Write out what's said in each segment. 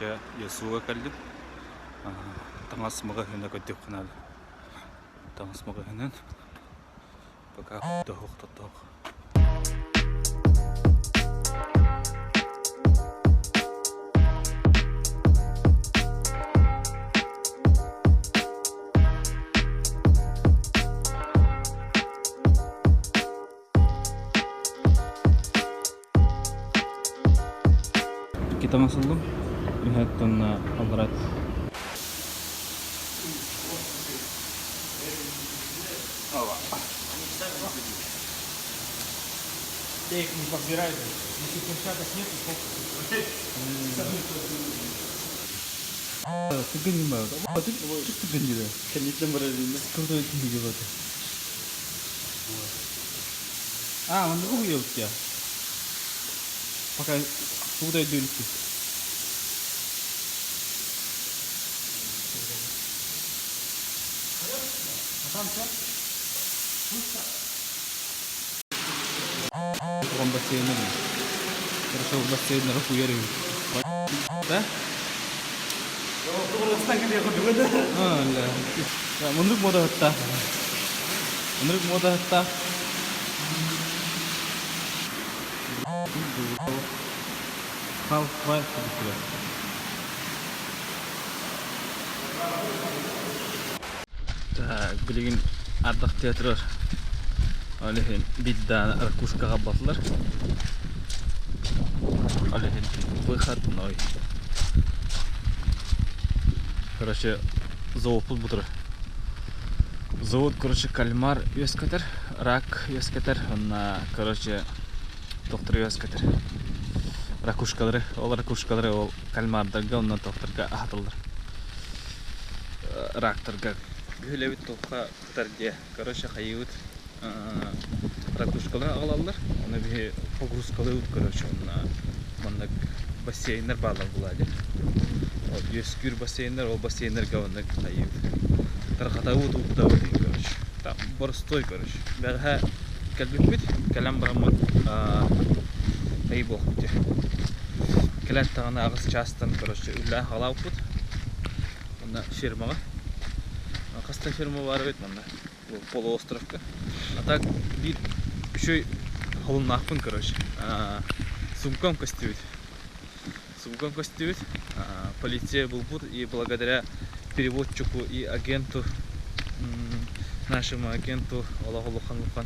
Короче, Ясуга кэллим. Таҥас маҕаһыына көрдүөххэ наада. Таҥас маҕаһыынын пока тоһуох тоттоох. Икки таҥас ыллым. Үһэт уонна алларат. Я их не подбираю. Если перчаток нет, то Кэнниттэн барар А, манна уһуйабыт дии. Пока тугу да өйдүү иликпин. Туран бассейннар Хорошо, бассейннары хуйар үһү. Да? Муннук муодаһыттаах. Муннук муодаһыттаах. Half-life курдук. Так, билигин ардах театрар ол иһин биддааны ракушкаҕа батылар. Ол иһин выходной. Короче, заводпут бутура. Завод, короче, кальмар үөскэтэр, рак үөскэтэр, онна, короче, доктор үөскэтэр. Ракушкалары, ол ракушкалары ол кальмардарга, онно докторга аһатыллар. Рактарга күһүлэбит туохха кытар диэ. Короче, хайыыбыт ракушкалары аҕалаллар, ону биһи погрузкалыыбыт, короче, онно маннык бассейннар бааллар буолаа дии. Ол үөскүүр бассейннар, ол бассейннарга маннык хайыыбыт. Тарҕатабыт, ууттабыт, короче. Там боростой, короче. Бэҕэһээ кэлбиппит, кэлэн бараммыт хайыы буолбут дии. Кэлээт даҕаны аҕыс чаастан, короче, үллээн хаалаабыппыт. Манна фермаҕа. Хаста ферма баар эбит манна полуостровка. А так биир үчүгэй холуннаахпын короче. Сумкам көстүбүт. Сумкам көстүбүт. Полиция булбут и благодаря переводчику и агенту нашему агенту олох улахан улахан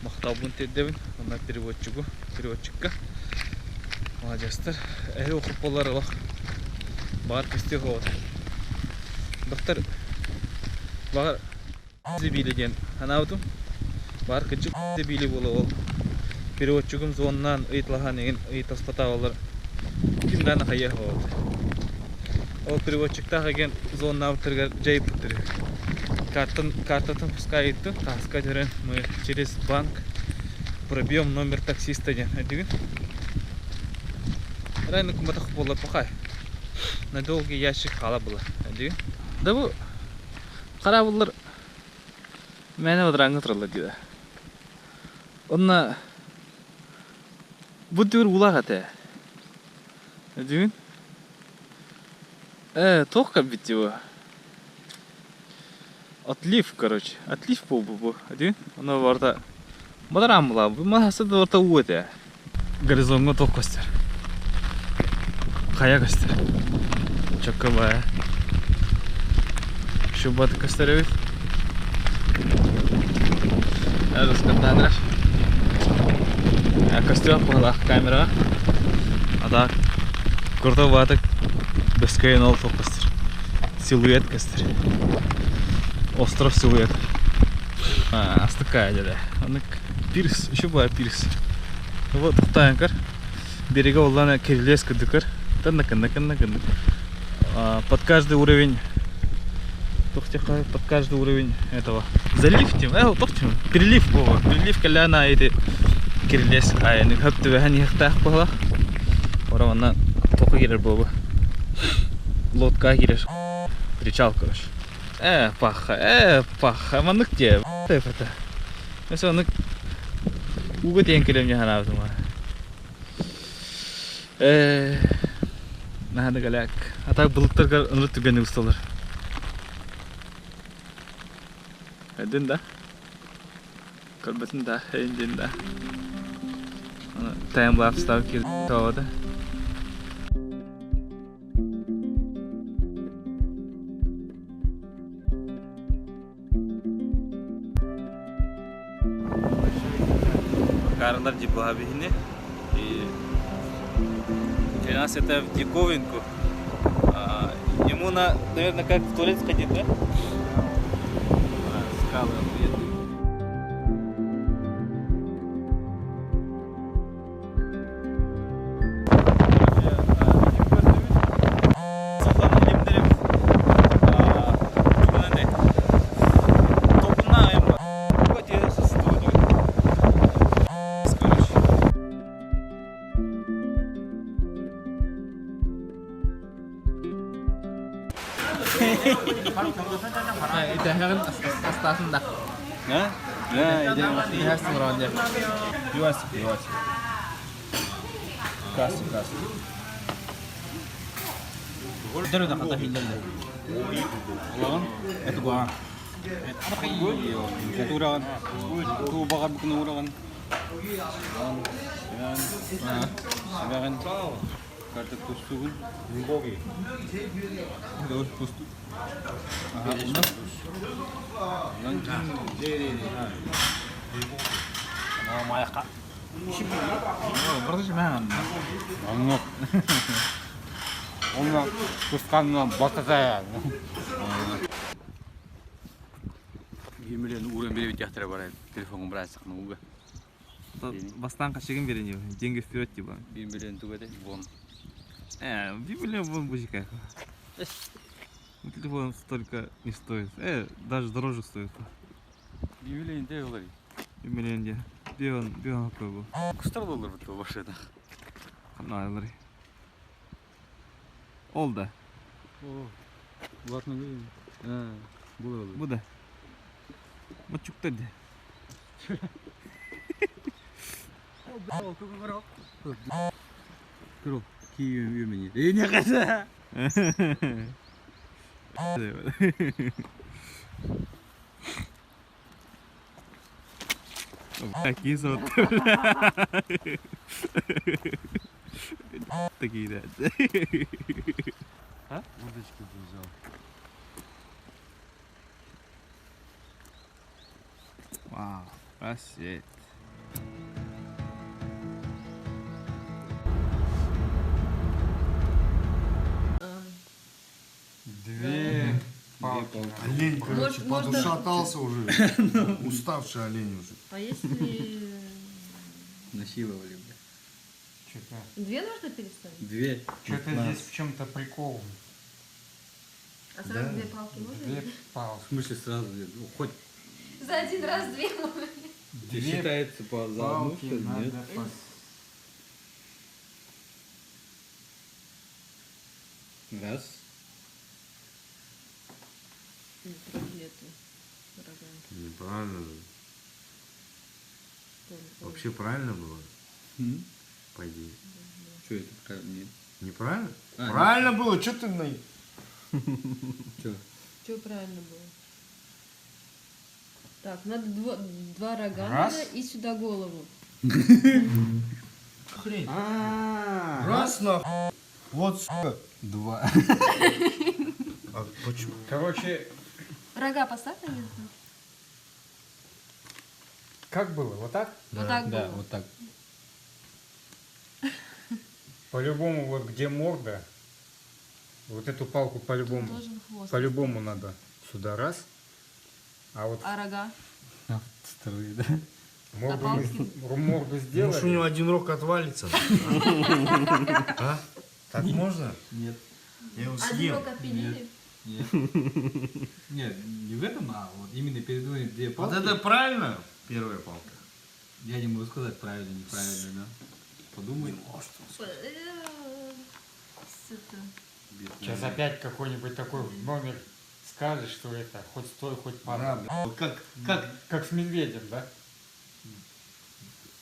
махталбын тиэрдэбин уонна переводчику переводчикка маладьыастар эһи охопполар олох баҕар көстүөх оҕото доктор баҕар биили диэн санаабытым баҕар кырдьык биили буола ол переводчигым звоннаан ыйыталаһан игин ыйытаспатаҕалар ким даҕаны хайыах оҕото ол переводчиктаах агент звоннаабыттарыгар дьайбыттар картан картатын пускай ыйыттым таска көрөн мы через банк пробьем номер таксиста диэн өйдүгүн Реально куматах буолла пахай на долгий ящик хаала была өйдүгүн да бу хараабыллар мээнэ бадарааҥҥа тураллар диэбэ онно бу түгүр уулаах этэ өйдүгүн э туох кэлбит дии бу Отлив, короче. Отлив буолбут бу. Өйдүүн? Ону барыта бадараан булаабыт. Маһасы да барыта уу этэ. Горизоҥҥа туох көстөр? Хайа көстөр. Чокко баайа. Шубат көстөр эбит. Русканданыр. Көстүөх быһылаах камераҕа. А так круто баатык бөскөйөн ол туох көстөр. Силуэт көстөр. Остров силуэт. Астыкка дьэ Оннук пирс, еще баар пирс. Вот тохтоон көр. Берега оллана кирилиэс курдук көр. Тынна кынна кынна. Под каждый уровень под каждый уровень этого залив тим э тохтим перелив буолар перелив кэллээн аайы кирилиэс аайы хөп түбэһэн иһэхтээх буолар Ора манна тоқы кирер буолу лодка кирер причал короче э паха э паха маннык дии это Өссө оннук ууга тиийэн кэлиэм дии санаабытым. Э. Наһаа да голяк. А так былыттарга ынырык түгэнник усталар. Өйдүн да? Көрбөтүн да, өйдүн да. Таймлапстаах киирдэ. Карлар дьибаһабиһини и для нас это в диковинку. А, ему на, наверное, как в туалет сходить, да? Скалы охуенные. Бастаан хачыгын берени деньги вперед типа. Библия вон бузика. Телефон столько не стоит. Даже дороже стоит. Библия Бион, бион какой был. Ол да. Бу да. Мочуктар де. Какие зовут? Такие, да. Удочку взял. Вау, рассвет. Две палки. Олень, короче, Может, можно- подушатался уже. Уставший олень уже. А если Насиловали, бля. Что-то, две нужно переставить? Две. что-то здесь в чем-то прикол. А сразу две палки можно? Две палки. В смысле сразу две? Ну, хоть За один раз две можно. Две считается по за одну, палки что ли, надо нет? пос... Раз. Нет, нету. Рога. Неправильно же. Вообще правильно было, по идее. Что это правильно? Нет. Неправильно? А, правильно было, что ты на... Что? Что правильно было? Так, надо два рога Раз. надо и сюда голову. Хрень. Раз нахуй. Вот, сука. Два. А почему? Короче, Рога поставь на место. как было? Вот так? Вот так Да, было. вот так. По-любому, вот где морда, вот эту палку по-любому, Должен хвост. по-любому надо сюда раз. А вот А рога? Вторые, да? морду, А мы палки? морду сделали. Может, у него один рог отвалится? А? Так можно? Нет. Я его Один съем. рог отпилили. Нет. Нет, не в этом, а вот именно перед вами две Вот палки. это правильно? Первая палка. Я не могу сказать правильно, неправильно, да. Подумай. Это. Сейчас опять какой-нибудь такой номер скажешь, что это хоть стой, хоть Да, пора. бля. Вот Как, как? Как с медведем, да?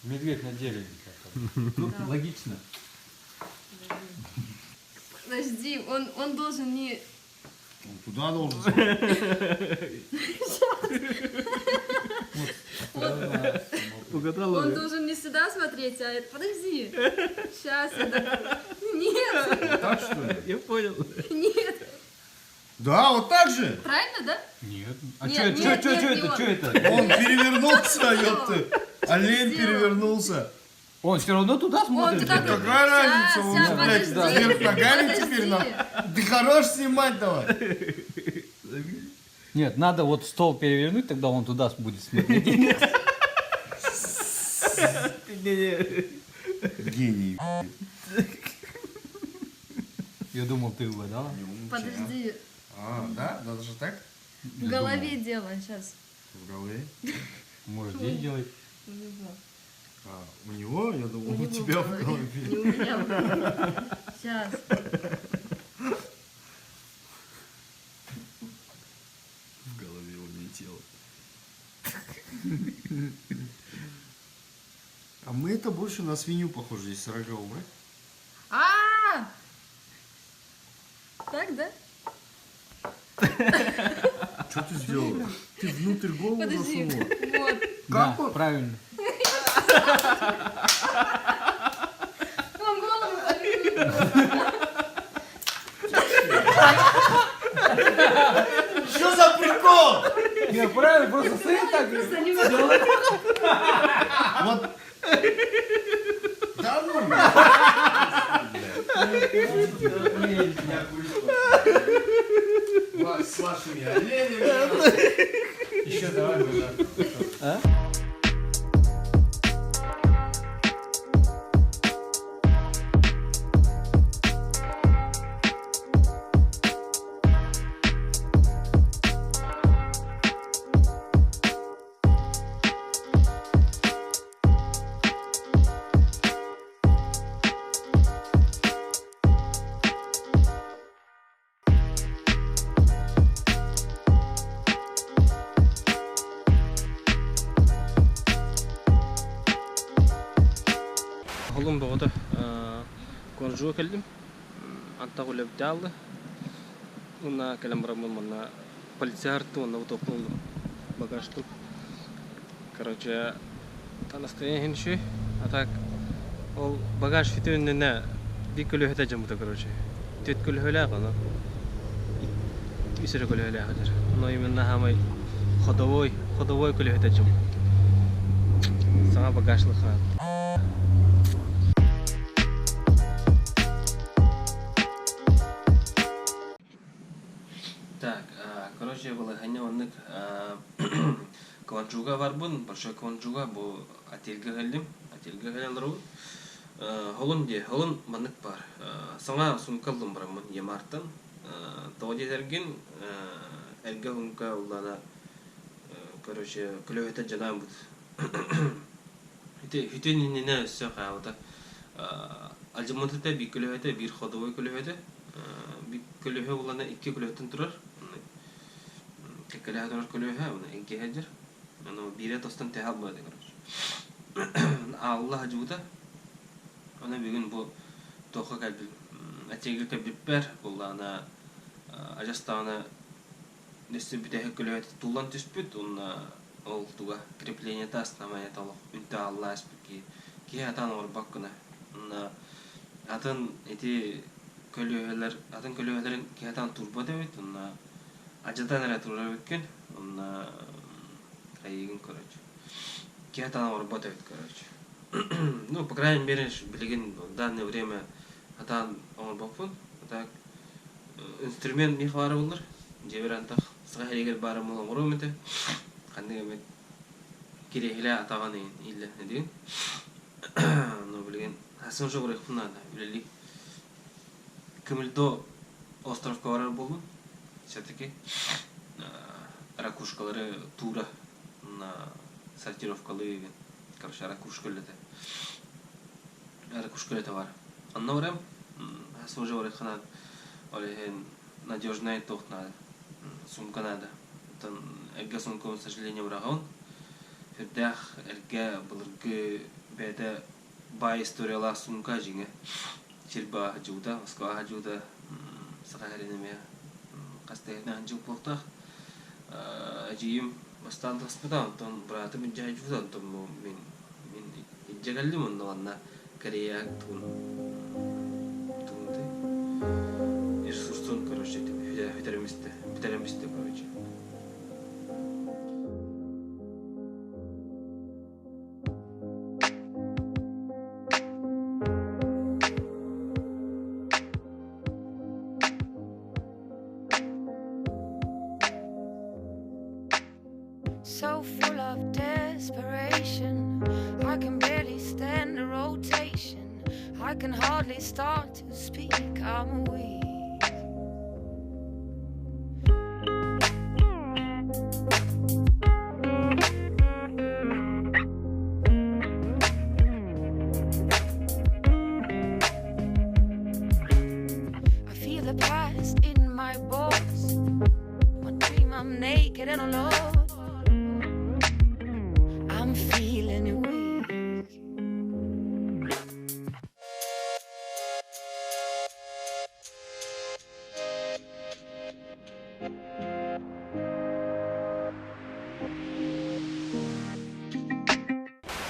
Медведь на дереве. как-то. Ну, логично. Подожди, он должен не... Он туда должен смотреть. Угадала Он должен не сюда смотреть, а это... Подожди. Сейчас я докру. Нет, Вот так, что ли? Я понял. нет. Да, вот так же. Правильно, да? Нет. А Нет, чё, нет, чё, нет, чё не это, он. чё это? Он перевернулся, ёпты. Олень сделал? перевернулся. Он все равно туда Он смотрит. туда... Какая разница, он, Щас, блядь, подожди. вверх ногами теперь Подожди. на. Ты хорош снимать давай. Нет, надо вот стол перевернуть, тогда он туда будет смотреть. Гений. Я думал, ты угадала. Подожди. А, да? Надо же так? В голове дело сейчас. В голове. Может, здесь делать. У него. А, у него? Я думал, У у него тебя в в голове. Не у меня. Сейчас. В голове улетело. А мы это больше на свинью похожи, если рога убрать. А! Так, да? Что ты сделала? Ты внутрь голову Подожди. засунула. Вот. Как Да, он? правильно. Он голову повернул. Что за прикол? Не, правильно, просто стоит так. Просто не могу. Вот. Да ну. С вашими оленями. Еще давай, да. Холум бөҕөтө Гуанчжоуга кэллим. Антах үлэбитэ Уонна кэлэн бараммын манна полиция уонна утоппун багажтым. Короче, настроение еще. А так, ол багаж бүтүннэ биир көлүөһэтэ алдьаммыта, короче. Түөрт көлүөһэлээх ону. Үс эрэ көлүөһэлээх дьэр. Но именно саамай ходовой көлүөһэтэ алдьаммыт. Саҥа багаж ылыахха. Так, короче, балаһыанньа маннык Гуанчжоуга баарбын, Большой Гуанчжоуга, бу отельга кэллим, отельга кэлэн олоробун. Холун дии, холун маннык баар. Саҥа сумка ыллым бараммын Емартан. Тоҕо диэтэргин, эргэ сумка ыллаҕына, короче, көлүөһэтэ алдьанан Ити бүтүн иннинэ өссө хаалбыта. Алдьаммыт этэ биир көлүөһэтэ, биир ходовой көлүөһэтэ. Биир көлүөһэ буоллаҕына икки көлүөһэттэн турар. Кэккэлэһэ турар көлүөһэ, уонна икки сылдьар. Ону биирэ тостон тэһэ албыта короче. Аалла сылдьыбыта. Аны бүгүн бу туохха кэлбит отельга кэлбиппэр буоллаҕына адьас даҕаны өссө бүтэһик көлүөһэтэ туллан түспүт уонна ол туга креплениета основаниета олох үнтү аалла ааспыт киһи киһи сатаан оҥорбот гына. Уонна атын ити көлүөһэлэр атын көлүөһэлэрин киһи сатаан турбат эбит уонна алдьатан эрэ турар эбиккин уонна хайыыгын короче киһи сатаан оҥорбот эбит короче. Ну, по крайней мере, билигин в данное время сатаан оҥорбоппун. А так инструмент миэхэ баара буоллар, дьиэбэр антах саха сиригэр баара буолан оҥоруом этэ. Ханнык эмит кириэһилэ атаҕын ииллэ диин. Ну, билигин хасым уже надо үлэлии. Кымыльдо островка барар буоллум. Все-таки ракушкалары туура на сортировкалыы короче ракушка үлэтэ. Ракушка үлэтэ бар. Онно барам, хасым уже барыахха ол иһин надежная туох надо. Сумка надо. Оттон эргэ сумкабын, к сожалению, быраҕабын. Сүрдээх эргэ былыргы бэйэтэ баай историялаах сумка дьиҥэ. Сир баа сылдьыбыта, Москваҕа сылдьыбыта. Саха сирин эмиэ хас да иһинэн дьыл буолуохтаах. Эдьиийим бастаан таспыта, онтон быраатым илдьэ сылдьыбыта, онтон мин мин илдьэ кэллим онно манна Корея тугун тугун ресурсун короче бүтэрэн истэ бүтэрэн истэ короче. So full of desperation, I can barely stand the rotation. I can hardly start to speak, I'm weak. I feel the past in my bones. My dream, I'm naked and alone. I'm feeling weak.